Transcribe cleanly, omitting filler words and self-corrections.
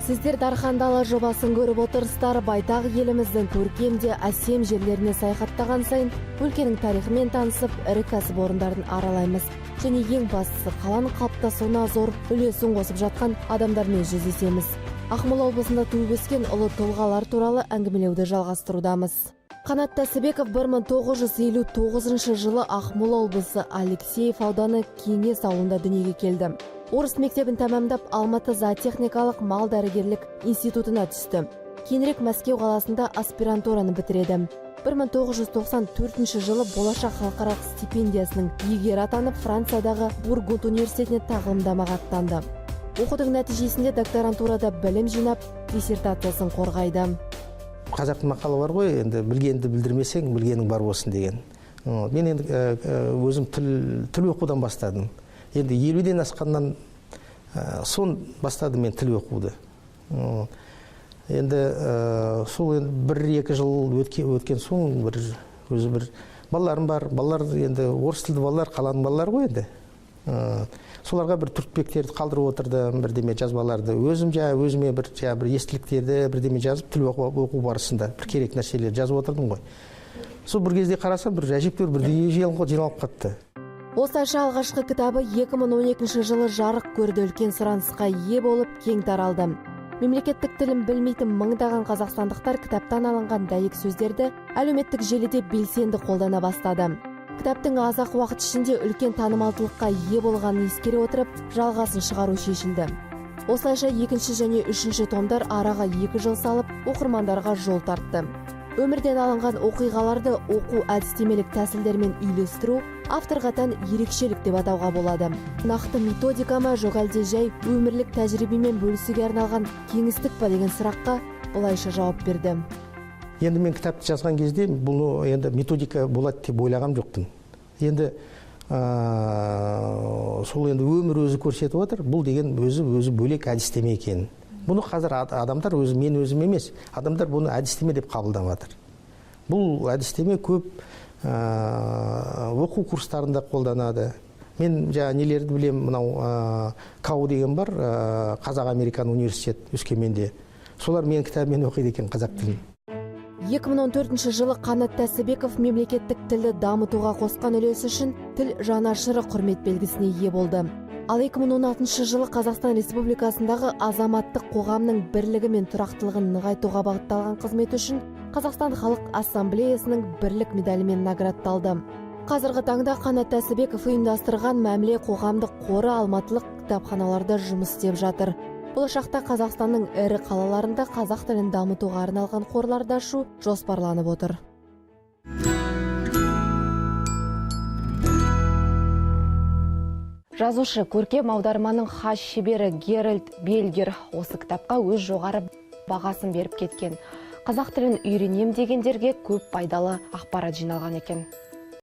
Сіздер «Дархан дала» жобасын көріп отырсыздар. Байтақ еліміздің көркем де әсем жерлеріне саяхаттаған сайын өлкенің тарихымен танысып, ірі кәсіпорындарын аралаймыз және ең бастысы, қаланың қалыптасуына зор үлесін қосып жатқан адамдармен жүздесеміз. Ақмола облысында туып өскен ұлы тұлғалар туралы әңгімелеуді жалғастырудамыз. Қанат Тәсібеков 1959 жылы Ақмола облысы, Алексеев ауданы, Кеңес ауылында дүниеге келді. Орыс мектебін тәмамдап, Алматы зоотехникалық мал дәрігерлік институтына түсті. Кейінірек Мәскеу қаласында аспирантураны бітіреді. 1994 жылы «Болашақ» халықаралық стипендиясының иегері атанып, Франциядағы Бургунд университетіне тағылымдамаға аттанды. Оқудың нәтижесінде докторантурада білім жинап, диссертациясын қорғайды. Қазақтың мақалы бар ғой енді: «Білгенді білдірмесең, білгенің бар болсын» деген. Вот. Мен енді өзім тіл оқудан бастадым. Енді 50-ден асқаннан соң бастадым мен тіл оқуды. Вот. Енді сол енді 1-2 жыл өткен соң, бір өзі бір балаларым бар. Балалар енді орыс тілді балалар, қаланың балалары ғой енді. Соларға бір түртпектерді қалдырып отырдым, бірдеме жазбаларды. Өзім жаңа өзіме бір жаңа бір естеліктерді бірдеме жазып, тіл оқу барысында бір керек нәрселерді жазып отырдым ғой. Сол бір кезде қарасам, бір әжептәуір бір дүние жиналып қалыпты. Осылайша, алғашқы кітабы 2012 жылы жарық көрді. Үлкен сұранысқа ие болып, кең таралды. Мемлекеттік тілін білмейтін мыңдаған қазақстандықтар кітаптан алынған дәйек сөздерді әлеуметтік желіде белсенді қолдана бастады. Кітаптың аз ақ уақыт ішінде үлкен танымалдылыққа ие болғанын ескере отырып, жалғасын шығару шешілді. Осылайша, екінші және үшінші томдар араға 2 жыл салып, оқырмандарға жол тартты. Өмірден алынған оқиғаларды оқу әдістемелік тәсілдермен үйлестіру авторға тән ерекшелік деп атауға болады. Нақты методика ма, жоқ әлде жай өмірлік тәжірибемен бөлісуге арналған кеңістік па деген сұраққа былайша жауап берді. Енді мен кітапты жазған кезде бұны енді методика болады деп ойлаған жоқпын. Енді сол енді өмір өзі көрсетіп отыр, бұл деген өзі бөлек әдістеме екенін. Бұны қазір адамдар өзі, мен өзім емес, адамдар бұны әдістеме деп қабылдап жатыр. Бұл әдістеме көп оқу курстарында қолданады. Мен жаңа нелерді білемін, мынау КАУ деген бар, қазақ американ университет Өскеменде, солар менің кітабыммен оқиды екен қазақ тілін. 2014 жылы Қанат Тәсібеков мемлекеттік тілді дамытуға қосқан үлесі үшін «Тіл жанашыры» құрмет белгісіне ие болды. Ал 2016 жылы Қазақстан Республикасындағы азаматтық қоғамның бірлігі мен тұрақтылығын нығайтуға бағытталған қызметі үшін Қазақстан Халық Ассамблеясының «Бірлік» медалімен наградталды. Қазіргі таңда Қанат Тәсібеков ұйымдастырған «Мәміле» қоғамдық қоры алматылық кітапханаларда жұмыс істеп жатыр. Болашақта Қазақстанның ірі қалаларында қазақ тілін дамытуға арналған қорларды ашу жоспарланып отыр. Жазушы, көркем аударманың хас шебері Геральд Бельгер осы кітапқа өз жоғары бағасын беріп кеткен. Қазақ тілін үйренем дегендерге көп пайдалы ақпарат жиналған екен.